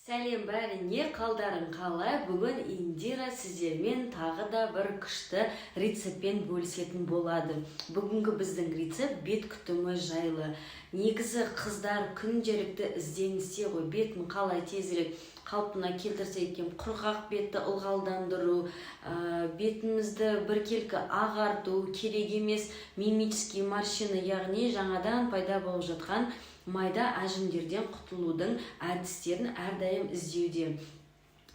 Сәлем бәріне, қалдарың қалай? Бүгін Индира сіздермен тағы да бір күшті рецептпен бөлісетін болады. Бүгінгі біздің рецепт бет күтімі жайлы. Негізі қыздар күнделікті ізденісте ғой, бетін қалай тезірек қалпына келтірсе екен, құрғақ бетті ылғалдандыру, бетімізді біркелкі ағарту, керек емес мимический морщины, яғни жаңадан пайда болып жатқан майда әжімдерден құтылудың әдістерін әрдайым іздеуде.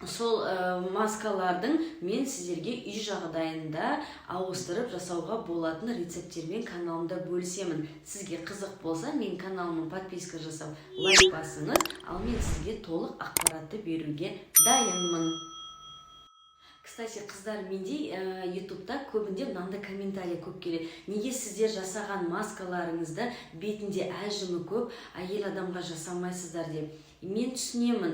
Сол маскалардың мен сіздерге үй жағдайында ауыстырып жасауға болатын рецепттермен каналымда бөлісемін. Сізге қызық болса, мен каналыма подписка жасап, лайк басыңыз, ал мен сізге толық ақпаратты беруге дайынмын. Кстати, қыздар, менде ютубта көбінде мынандай комментарий көп келеді: неге сіздер жасаған маскаларыңызды бетінде әжімі көп әйел адамға жасамайсыздар деп. Мен түсінемін,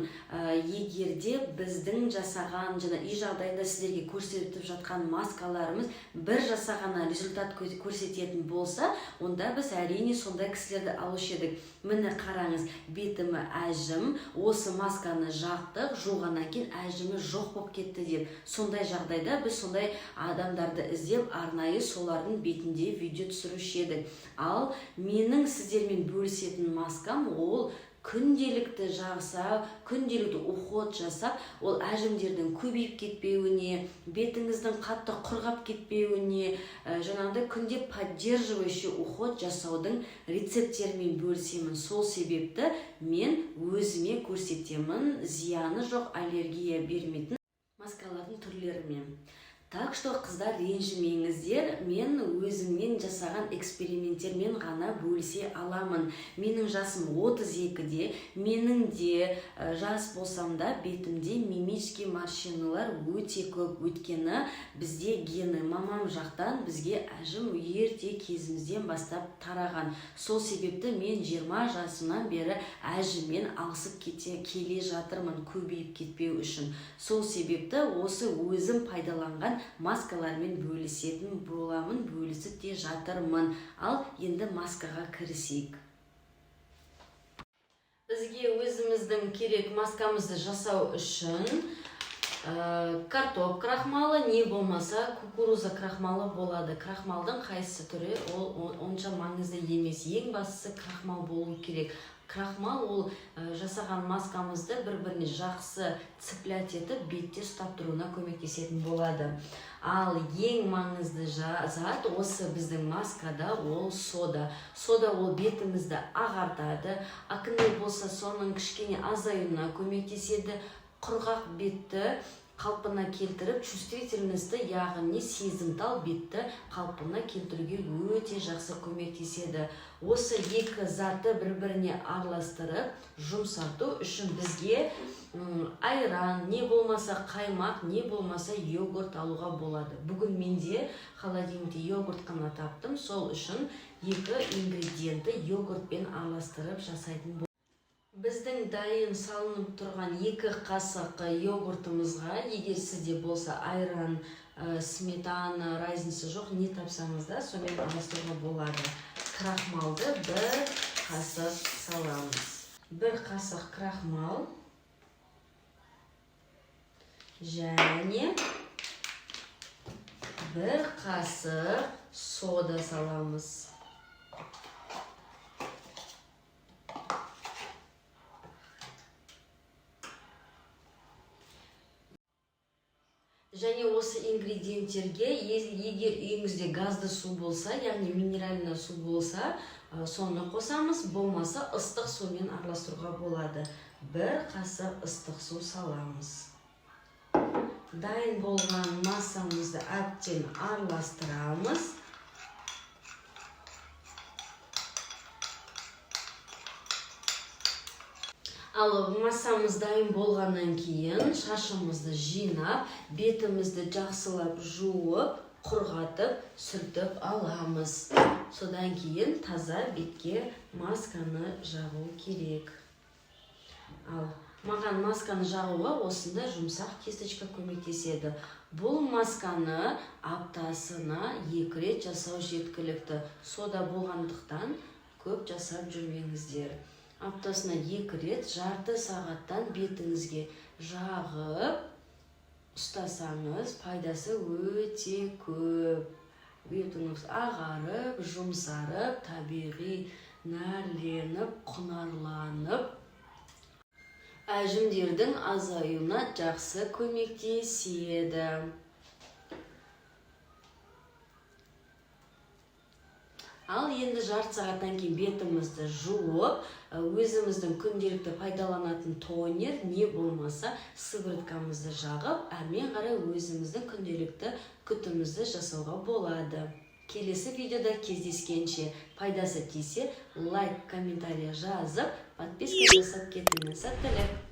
егер де біздің жасаған және үй жағдайында сіздерге көрсетіп жатқан маскаларымыз бір жасағаннан результат көрсететін болса, онда біз, әрине, сондай кісілерді алушы едік. Міне, қараңыз, бетіме әжім, осы масканы жақтық, жуғаннан кейін әжімі жоқ болып кетті деп. Сондай жағдайда біз сондай адамдарды іздеп, арнайы солардың бетінде видео түсіруші едік. Ал менің сіздермен бөлісетін маскам ол күнделікті жақса, күнделікті уход жасап, ол әжімдердің көбейіп кетпеуіне, бетіңіздің қатты құрғап кетпеуіне, жаңағыдай күнде поддерживающий уход жасаудың рецепттерімен бөлісемін. Сол себепті мен өзіме көрсетемін зияны жоқ, аллергия бермейтін маскалардың түрлерімен. Так что, қыздар, ренжімеңіздер, мен өзіммен жасаған эксперименттермен ғана бөлісе аламын. Менің жасым 32-де, менің де жас болсам да, бетімде мимический морщиналар өте көп, өйткені бізде гены, мамам жақтан бізге әжім ерте кезімізден бастап тараған. Сол себепті мен 20 жасымнан бері әжіммен алысып келе жатырмын көбейіп кетпеу үшін. Сол себепті осы өзім пайдаланған маскалармен бөлісетін боламын, бөлісіп те жатырмын. Ал енді маскаға кірісейік. Бізге өзіміздің керек маскамызды жасау үшін картоп крахмалы не болмаса кукуруза крахмалы болады. Крахмалдың қайсы түрі, ол онша маңызды емес, ең бастысы крахмал болу керек. Крахмал ол жасаған маскамызды бір біріне жақсы цеплять етіп, бетте ұстап тұруына көмектесетін болады. Ал ең маңызды зат осы біздің маскада ол сода. Сода ол бетімізді ағартады, акне болса, соның кішкене азаюына көмектеседі, құрғақ бетті қалпына келтіріп, чувствительностьті, яғни сезімтал бетті қалпына келтіруге өте жақсы көмектеседі. Осы екі затты бір біріне араластырып жұмсарту үшін бізге айран не болмаса қаймақ, не болмаса йогурт алуға болады. Бүгін менде холодильникте йогурт қана таптым, сол үшін екі ингредиентті йогуртпен араластырып жасайтын. Біздің дайын салынып тұрған 2 қасық йогуртымызға, егер сізде болса айран, сметана, разница жоқ, не тапсаңыз да, сонымен араластыруға болады. Крахмалды 1 қасық саламыз, 1 қасық крахмал және 1 қасық сода саламыз. Және осы ингредиенттерге, егер үйіңізде газды су болса, яғни минеральный су болса, соны қосамыз, болмаса ыстық сумен араластыруға болады. 1 қасық ыстық су саламыз. Дайын болған массамызды әбден араластырамыз. Ал массамыз дайын болғаннан кейін шашымызды жинап, бетімізді жақсылап жуып, құрғатып, сүртіп аламыз. Содан кейін таза бетке масканы жағу керек. Ал маған масканы жағуға осындай жұмсақ кисточка көмектеседі. Бұл масканы аптасына екі рет жасау жеткілікті, сода болғандықтан көп жасап жүрмеңіздер. Аптасына 2 рет жарты сағаттан бетіңізге жағып ұстасаңыз, пайдасы өте көп. Бетіңіз ағарып, жұмсарып, табиғи нәрленіп, құнарланып, әжімдердің азаюына жақсы көмектеседі. Ал енді жарты сағаттан кейін бетімізді жуып, өзіміздің күнделікті пайдаланатын тонер, не болмаса сывороткамызды жағып, әрмен қарай өзіміздің күнделікті күтімімізді жасауға болады. Келесі видеода кездескенше, пайдасы тисе, лайк, комментарий жазып, подписка жасап кетіңіз. Сәттілік!